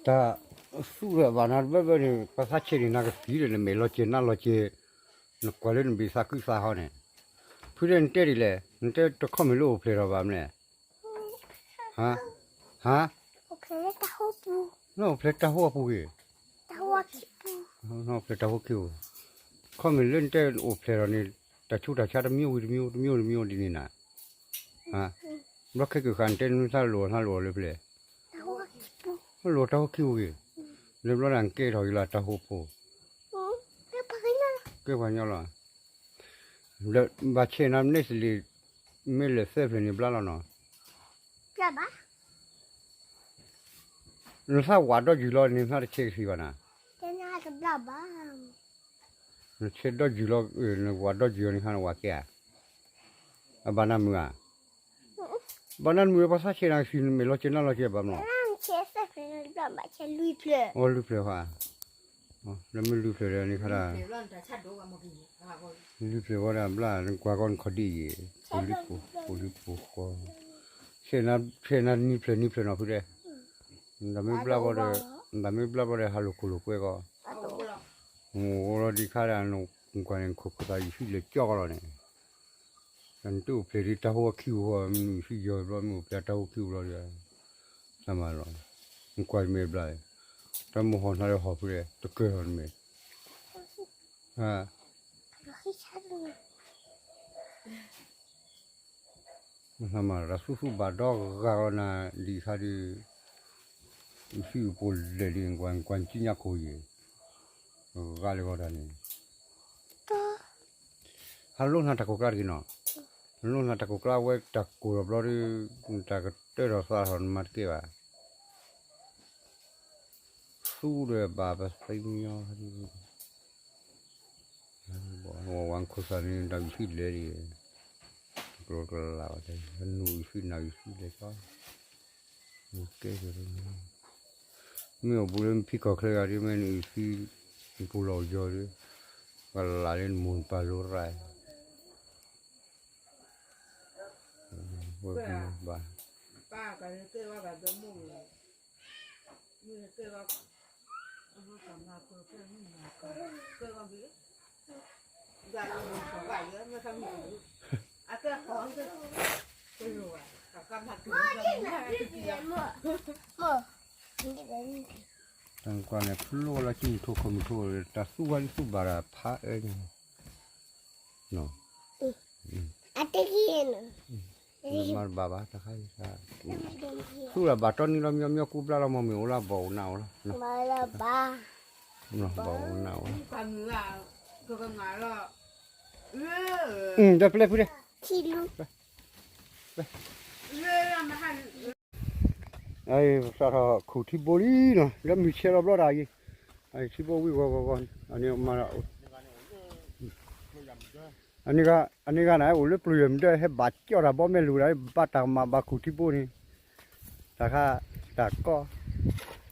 တၢ်သူၣ်လၢၤဘၣ်နၤတဘၣ်ဘၣ်န့ၣ် ပှၤသးဆဲးန့ၣ် နကသံဒီး နမဲာ်လီၤကဲၤနၢ်လီၤကဲၤ, နကွၢ်လၢနဘ့ၣ်သးခုသးဟီန့ၣ်, ဖုဒဲနတဲဒ်လဲၣ်, နတဲတခီမ့ၢ်လၢအိၣ်ဖျဲၣ်ထီၣ်ဘၣ်မလဲၣ်, ဟါ, နအိၣ်ဖျဲၣ်တၢ်ဟိအပူၤဂ့ၤ, နအိၣ်ဖျဲၣ်တၢ်ဟိခံပူၤ, ခီမ့ၢ်လၢနတဲအိၣ်ဖျဲၣ်ထီၣ်န့ၣ် တၢ်ဆူးတၢ်ဆါတမံၤဝံၤတမံၤ တမံၤတမံၤဒ်န့ၣ်နၤ ဘျီခဲကၢၣ်ဃာ်နတဲနသးလိၣ်နသးလိၣ်လၢဖဲလဲၣ်, လိၣ်တၢ်ဟိခံပူၤဂ့ၤ, လၢဘျီဒၣ်နကဲထီၣ်ဂ့ၤလီၤတၢ်ဟိဖိ, ကဲပှၤကညီလီၤ, ဘၣ်ဆဲးနၤန့ၣ်စလံး, မ့ၢ်လဲၤသၢဖျၢၣ်န့ၣ်ဘျါလီၤနီၤ နသးဝးဒီယုၢ်လီၤန့ၣ် နသးတဆဲးကသံၣ်ဘၣ်နၤ, နဆဲးဒီယုၢ်လီၤ, နဝးဒီယုၢ်လီၤန့ၣ် နဝးကဲဧါ, အဘၣ်နၤမုာ်ဧါ, ဘၣ်နၤမုာ် ပှၤသးဆဲးနၤကသံၣ် နမဲာ်လီၤကဲၤနၢ်လီၤကဲၤဘၣ်မနီၤ, အိၣ်လွံၢ်ဖျၢၣ်ဧါ, လၢမ့ၢ်လွံၢ်ဖျၢၣ်ဒီးန့ၣ်ခါဒၣ် လွံၢ်ဖျၢၣ်ဝဲဒၣ်ဘျါ နကွၢ်ကီနခီၣ်ဒံၣ်အံၤ, ဖိလံၤဖိဃီ, ဆဲးနၤနံၤဖျၢၣ်နံၤဖျၢၣ်နီၤဖုဒဲး, တၢ်မ့ၢ်ဘျါဘၣ်ဒီး, တၢ်မ့ၢ်ဘျါဘၣ်ဒီး ဟးလိာ်ခိၣ်လိာ်ကွဲကီး, အိၣ်လီၤဒံးခါဒၣ် နကွၢ်န့ၣ် နခိၣ်ခိၣ်သးယုၢ်ဆံလၢာ်ကၠီကီးလီၤန့ၣ်, တၢ်နတအိၣ်ဖျဲၣ်ဒံးတၢ်ဟိအခံပူၤဃီ မ့ၢ်နုာ်ဆံယီၤဘျီ မ့ၢ်အိၣ်ဖျဲၣ်တၢ်ဟိခံပူၤလီၤဒီး, တၢ်မၤလီၤ, နကွၢ်မ့ၢ်ဘျါ, တၢ်မိၢ်ဟီၣ်နၤလၢဟီၣ်ဖုဒဲး တကၢၢ်လီၤနမ့ၢ် မ့ၢ်တၢ်သူၣ်ဆူၣ်ဘၣ်ဒီဂၤလီၤနၤ ဒ်ခါဒုး, ယဟံၣ်အပူၤလဲၣ်လံ ကွၢ်ကွၢ်ကံညါခိၣ်ယံၤ, ဂၤလၢဂီၢ်တၢ်န့ၣ်, ဟးလိၣ်နၤတၢ်ကိၢ်ကျါတဂ့ၤနီၤ, လိၣ်နၤတၢ်ကိၢ်ကျါဝဲတၢ်ကိၢ်ဒီးဘျီဒုး, တၢ်ကတၢၢ်ထီၣ်သးထီၣ်နမၤတကဲဘၣ် သူဒီးဘၣ်ပသ့ၣ်ညါ, ဝဲဝဲခိၣ်သးန့ၣ် နတၢ်အုၣ်ဆံလဲၣ်ဒံး, ကျိကလးဝဲတဲ နအုၣ်ဆံနအုၣ်ဆံလဲၣ်ကီ, ကဲ, မ့ၢ်အိၣ်ဘူးလၢမ့ၢ်ဖံကီၢ်ချၢဂၤဒ် မ့ၢ်နအုၣ်ဆံ, ပူၤလီၤယီၤဒ်, ကလးလၢနမိၢ်နပၢ်လိၤရၣ် ဝဲဘၣ် တၢ်ကွၢ်န့ၣ် ဖျိလၢကံၢ်မုၢ်ထိခိၣ်မုၢ်ထိ တၢ်သူၣ်ဝဲလၢသူၣ်ဘၣ်ဒီးဖးအၢန့ၣ်, မၤတဘၣ်ဘၣ်တခါ, သူၣ်လၢဘၣ်တီနံၤလီၤ မညီမညီကူဘျါလီၤ မ့ၢ်အိၣ်လၢဘၣ်အိၣ်နၢ်အိၣ်လီၤ, ဘၣ်အိၣ်နၢ်အိၣ်လီၤ, ဒီးပျဲဖုဒဲး စးထီၣ်ခူၣ်ထံဘိလံနီၤ လၢမုၢ်ဆဲးလီၤဘျီတၢ်အံၤ, ထံဘိဝံၣ်ဂီၤဂီၤဂီၤန့ၣ် အန့ၣ်မၤ, အန့ၣ်ဂၤန့ၣ် အိၣ်လၢပျုၢ်ယဲၢ်မုၢ်ဒၢ ဟဲဘၣ်ကၠီၣ်တၢ်ဘီမဲာ်လိာ်ဒၣ် ဘၣ်တၢ်ကမၣ်ဘၣ်ခူၣ်ထံဘိန့ၣ်, တၢ်ခါ, တၢ်ကီ,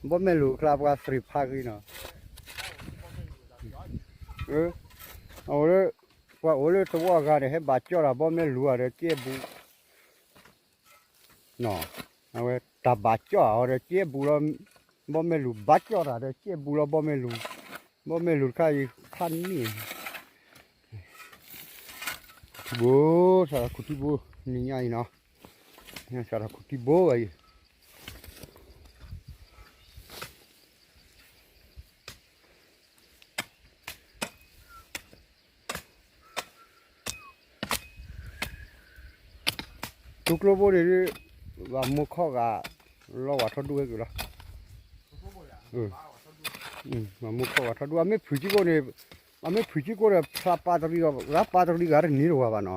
ဘီမဲာ်လိာ်ကျါပှၤသ့ၣ်ဖးဂ့ၤနီၤ, အဝဲ, ပှၤအိၣ်လၢသဝီအဂၤန့ၣ် ဟဲဘၣ်ကၠီၣ်တၢ်ဘီမဲာ်လိာ်ဒီးကဲဘူး အဝဲတၢ်ဘၣ်ကၠီၣ်အီၤဒီးကဲဘူးလီၤ, ဘီမဲာ်လိာ်ဘၣ်ကၠီၣ်တၢ်ဒီးကဲဘူးလီၤ ဘီမဲာ်လိာ်, ဘီမဲာ်လိာ်တခါအံၤဖးန့ၣ်, ထံဘိ, စးထီၣ်ခူၣ်ထံဘိ, နံၤညါအံၤနီၤ, စးထီၣ်ခူၣ်ထံဘိအံၤ ထူကျိဘိန့ၣ်, ဘၣ်မိၢ်ခီဂာ်, လီၤဝဲထီၣ်ဒူဝဲက့ၤလီၤ, ဘၣ်မိၢ်ခီဂာ်ထီၣ်ဒူ အမ့ၢ်ဖုၣ်ကံကိၣ်န့ၣ်, အမ့ၢ်ဖုၣ်ကံကိၣ်ဒီးဖျါပာ်တရံးဒီး ဂၤပာ်တရံးဂၤတန့ၢ်တဝၤဘၣ်နီၤ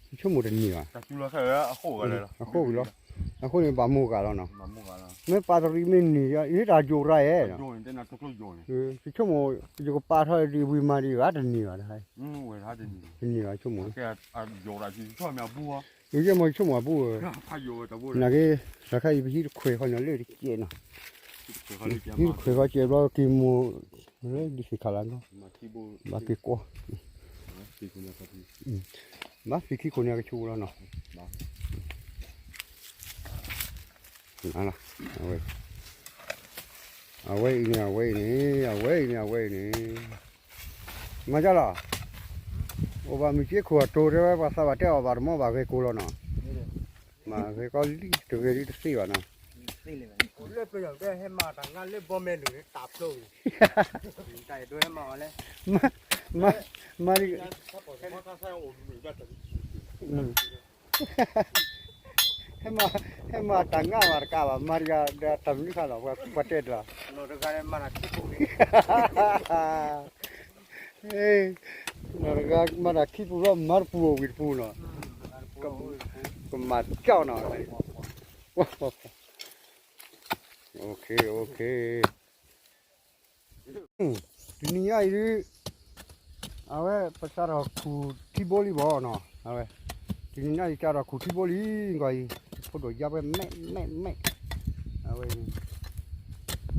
ဆိကမိၣ်တန့ၢ်ဘၣ်, အဃိလီၤ, အဃိန့ၣ် ဘၣ်မိၢ်ဂာ်လီၤနီၤ, မ့ၢ်ပာ်တရံးမ့ၢ်န့ၢ်, ယတၢ်ယိာ်ရၤဧဲ, ဆိကမိၣ်, ယကပာ်ထီၣ်ဒံးဝံၤမးဒံး ဂၤတန့ၢ်ဘၣ်, တန့ၢ်ဘၣ်ဆိကမိၣ်, ယဆိကမိၣ်အပူၤ, နာ်က့, တၢ်ခါအံၤပဟံၣ်တခွဲးဃီန့ၣ်လၢတကဲးနီၤ, ဟံၣ်တခွဲးဃီကဲးဘျီက့ၤမိၢ်, လၢဒ်သ့ၣ်ခါလၢနီၤ, ဘၣ်က့ၤကွၢ် ဘၣ်သံခံခိၣ်န့ၣ်ကဆူၣ်လီၤနီၤ, အဝဲ, အဝဲအံၤန့ၣ် အဝဲအံၤန့ၣ်, အဝဲအံၤန့ၣ် အဝဲအံၤန့ၣ်, မၤကလီၤ, အိၣ်ဘၣ်မုၢ်က့ခိၣ်အတိၤတဲဝဲ ပှၤသးဘၣ်တဲအီၤဘၣ်တမီဘၣ်ဂဲၤကိလီၤနီၤ, မၤဂဲၤကီလံ တဂဲၤဒ်တသ့ဘၣ်နီၤ, လၢပယီၤကဟဲမၤတၢ်ငါလၢဘီမဲာ်လိၤန့ၣ် တၢ်ဖျိဝံၤ, တၢ်အဲၣ်ဒိးဟဲမၤအီၤလဲၣ်, မၤ, မၤ, ဟဲမၤတၢ်ငါဘၣ်တကးဘၣ် မၤတဂၤဒီးတၢ်မနုၤခါလီၤ ပှၤတဲတလီၤ, နီၢ်တဂၤမၤတၢ်ခံပူၤလီၤ မၤတၢ်ခံပူၤလီၤ မၤတပူၤအိၣ်ဝံၤတပူၤနီၤ, ကမၤကၠီနီၤ, တနံၤညါအံၤဒုး အဝဲ ပစးထီၣ်ခူၣ်ထံဘိလံဘၣ်နီၤ, အဝဲ, တနံၤညါအံၤစးထီၣ်ခူၣ်ထံဘိလံ, ကွၢ်အံၤ, ဖိဒိၣ်ယါဝဲမဲာ်မဲာ်မဲာ်, အဝဲ,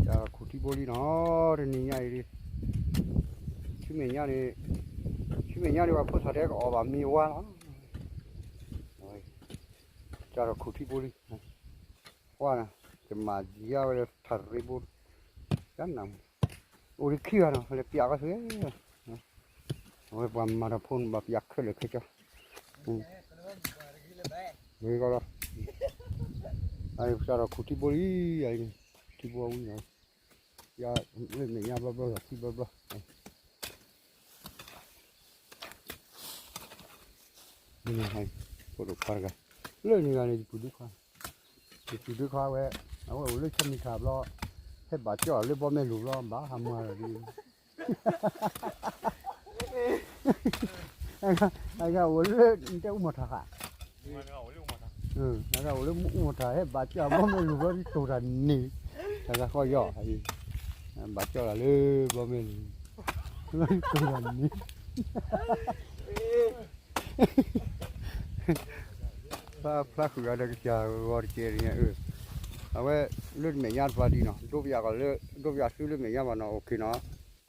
စးထီၣ်ခူၣ်ထံဘိလံနီၤ, တနံၤညါအံၤဒုး, ဆူမဲာ်ညါန့ၣ်, ဆူမဲာ်ညါန့ၣ် ပှၤဖိသၣ်တဲကအီၣ်ဘၣ်မ့ၤဝါလီၤ, စးထီၣ်ခူၣ်ထံဘိလံ ကွၢ်, ယမၤယါဝဲလၢထးရ့ဘိ, ကနၣ်, အိၣ်လၢခံဂၤနီၤ လဲၤပျးကီၢ်သု, အဝဲပှၤမၤတၢ်ဖိန့ၣ် ဘၣ်ပျးခဲလၢာ်ခဲဆ့, ဂ့ၤကီလီၤ, စးထီၣ်ခူၣ်ထံဘိလံ, ထံဘိဝံၤနီၤ, ယလၢမဲာ်ညါဘျီဘျီ ထံဘျီဘျီ ဖိဒိၣ်ခွါတဂၤ, လၢန့ၣ်ဂၤန့ၣ် ယပုၢ်ဒုခွါ, ယပုၢ်ဒုခွါဝဲ, အဝဲအိၣ်လၢဆၢမုၢ်ထၣ်ဘျီ, ဟဲဘၣ်ကၠီလၢဘီမဲာ်လိၤဘျီ ဘၣ်ဟးမၤလီၤဒ်, အဂၤအိၣ်လၢ တဲအူမီၢ်ထၣ်ဃး, အဂၤအိၣ်လၢအူမီၢ်ထၣ် ဟဲဘၣ်ကၠီဘီမဲာ်လိၤဘျီ တိၢ်တၢ်န့ၣ်, တဂၤဃီယီၤ, ဘၣ်ကၠီလၢဘီမဲာ်လိၤ, တိၢ်တၢ်န့ၣ် ဖျါဃုာ်ဂၤဒီးကစၢ်ဂီၤတကဲးန့ၣ်, အဝဲလၢမဲာ်ညါတပၤဒ်နီၤ, ဒိပယၤကီးလၢ ဒိပယၤသုလၢမဲာ်ညါဘၣ်နီၤ, အိၣ်ခ့နီၤ,